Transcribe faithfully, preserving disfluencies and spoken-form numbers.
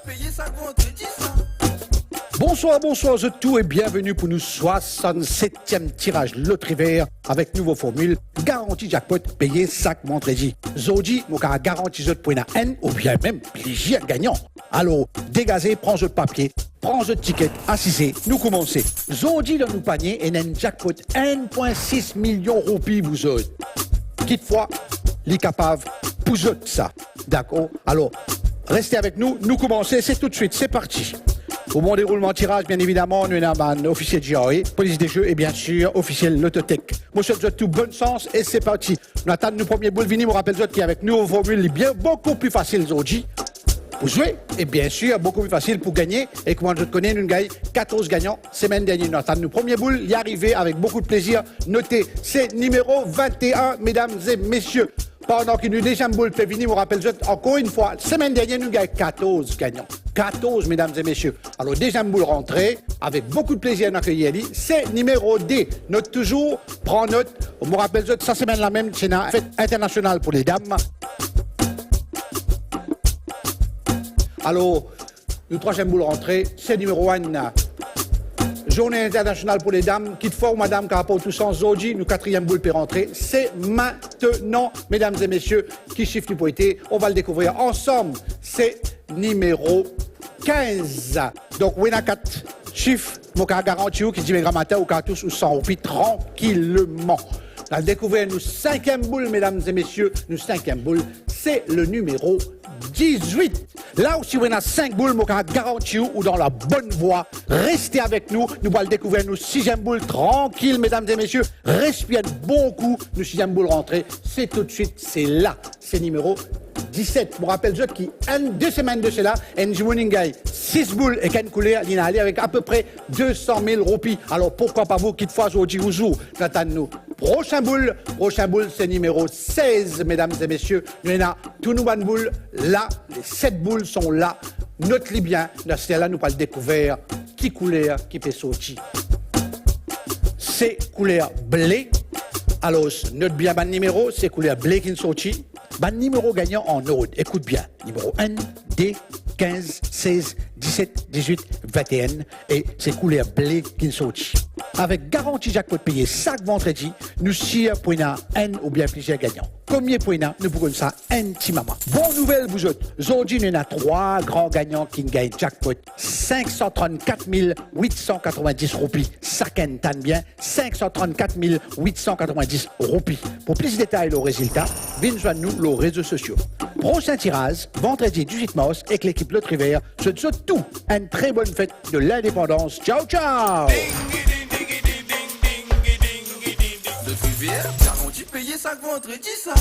Peye sak vandredi sa. Bonswar, bonswar zot tou e bienveni pou nou swasann-setiem tiraz Lotri Ver avek nouvo formil garanti jackpot peye sak vandredi. Zordi, mo kapav garanti zot pou ena enn oubien mem plizier gagnan. Alor, degaze, pran zot papie, pran zot tiket, asize, nou koumanse. Zordi dan nou panie, ena enn jackpot enn pwin sis milion roupi pou zot. Kitfwa, li kapav pou zot sa. Dakor? Alor, reste avek nou, nou koumanse, se toutswit, se parti. Pou bon deroulman tiraz, bien evidaman, nou ena bann ofisie G R A, polis de ze e biensir, ofisiel Lottotech. Mo swet zot tou bonn sans e se parti. Nou atann nou premie boul vini, mo rapel zot ki avek nouvo formil, li bien boukou pli fasil zordi pou zwe, e biensir, boukou pli fasil pou gagne. E kouma zot kone, nou gagn katorz gagnan semenn dernie. Nou atann nou premie boul, li arive avek boukou plezir. Note, se nimero vinte-enn, medam e mesie. Pandan ki nou deziem boul pe vini, mo rapel zot ankor enn fwa, semenn dernie, nou gagn katorz gagnan. Katorz, medam e mesie. Alor, deziem boul rantre, avek boukou plezir, nou akeyir li, se nimero de. Not touzour, pran not. Mo rapel zot, sa semenn la mem, ti ena fet internasional pou ledam. Alor, nou trwaziem boul rantre, se nimero enn. Zourne internasional pou ledam, kitfwa ou madam kapav pou tou sans zordi, nou katriem boul pe rantre, se mintenan, medam e mesie, ki sif li pou ete, on va le dekouvrir ansam, se nimero kinz. Donk, ou ena kat sif, mo kapav garanti ou ki dime gramatin ou kapav tous ou san roupi trankileman. Nou al dekouvrir nou sinkiem boul, medam e mesie, nou sinkiem boul, se le nimero dizwit. La osi, ou ena sink boul, mo kapav garanti ou, ou dan la bonn vwa. Reste avek nou, nou pou al dekouvrir nou siziem boul, trankil, medam e mesie. Respir bon kou, nou siziem boul rantre, se toutswit, se la. Se nimero diset. Mo rapel zot ki enn, de semenn de sela, enn dimoun inn gagn sis boul ek enn kouler, linn ale avek apepre de san mil roupi. Alor, poukwa pa vou, kitfwa zordi ou zour. Nou atann nou prosin boul. Prosin boul, se nimero sez, medam e mesie. Nou ena tou nou bann boul la, le set boul son la. Not li bien, dan sela nou pou al dekouvrir ki kouler ki pe sorti. Se kouler ble. Alor, not bien bann nimero, se kouler ble ki'nn sorti. Bann nimero gagnan an ord, ekout bien, nimero enn, de, kinz, sez, diset, dizwit, vinte-enn, e se kouler ble ki'nn sorti. Avek garanti jackpot peye sak vandredi, nou sir pou ena enn oubien plizier gagnan. Komie pou ena, nou pou konn sa enn ti moman. Bon nouvel pou zot, zordi nou ena trwa gran gagnan ki'nn gagn jackpot sink san trannkat mil wit san katrovin-dis roupi sakenn, tann bien, sink san trannkat mil wit san katrovin-dis roupi. Pou plis detay lor rezilta, vinn zwenn nou lor rezo sosio. Prosin tiraz, vandredi dizwit mars, ek lekip Lotri Ver, swet zot tou enn tre bonn fet de lindepandans. Tchao, tchao! Lotri Ver, garanti peye sak vandredi sa.